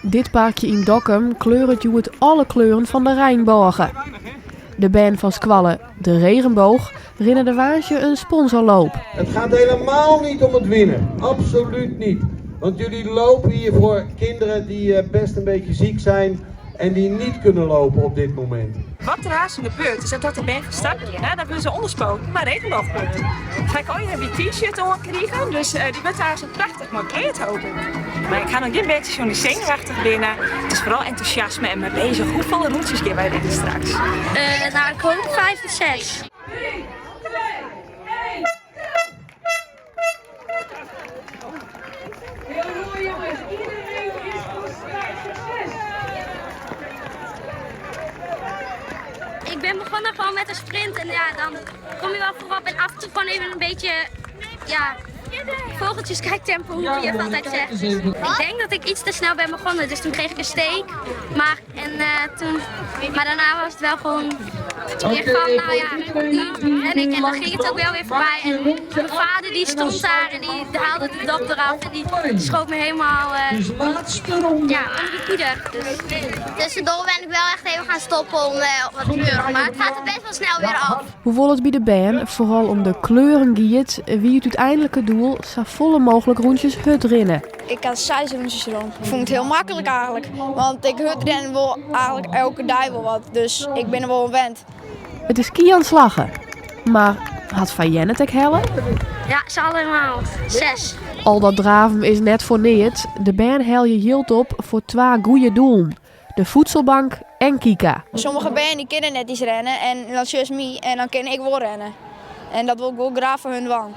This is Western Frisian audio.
Dit parkje yn Dokkum kleuret hjoed alle kleuren fan de reinbôge. De bern fan skoalle De Regenboog rinne de woansdei in sponsorloop. Het gaat helemaal niet om het winnen. Absoluut niet. Want jullie lopen hier voor kinderen die eh, best een beetje ziek zijn en die niet kunnen lopen op dit moment. Wat er haast gebeurt is dat dat de bern van start geane, dat wurde se ûnderspoten mei regenboogkleuren. Ga ik al je t-shirt oankrigen, dus eh, dy wurdt aanst prachtich moai kleurd hoop ik. Mar ik ha noch gjin bern sjoen dy't senuwachtich binne. It is foaral entûsjasme en mei bezich. Hoefolle rûntsjes gean wy rinnen straks? Uh, nou, ik hoop 5 of 6. 3, 2, 1, Heel mooi jongens, iedereen is voor succes! Ik ben begonnen gewoon met een sprint en ja, dan kom je wel voorop en af en toe gewoon even een beetje, ja, vogeltjeskijktempo, hoe je het altijd zegt. Dus ik denk dat ik iets te snel ben begonnen, dus toen kreeg ik een steek. Maar, en, uh, toen, maar daarna was het wel gewoon weer van, nou ja, nu ren ik. En dan ging het ook wel weer voorbij. En mijn vader die stond daar en die haalde de dop eraf en die schoot me helemaal uh, ja, onder de poeder. Dus. Tussendoor ben ik wel echt even gaan stoppen om uh, wat te kleuren, maar het gaat er best wel snel weer af. Hoewol't it by de bern foaral om de kleuren giet, wie it úteinlike doel safolle mooglik rûntsjes hurd rinne. Ik ha seis rûntsjes rûn. Ik fûn it hiel maklik eigentlik, want ik hurdrin wol eigentlik elke dei wol wat, dus ik bin der wol oan wend. It is Kian slagge, mar hat Fayen it ek helle? Ja, se allemaal. Zes. Al dat draven is net foar neat. De bern helje jild op foar twa goede doelen, de Voedselbank en Kika. Sommige bern dy kinne net iens renne en dan sjochst my en dan kin ik wol renne. En dat wol ik wol graach foar hun dwaan.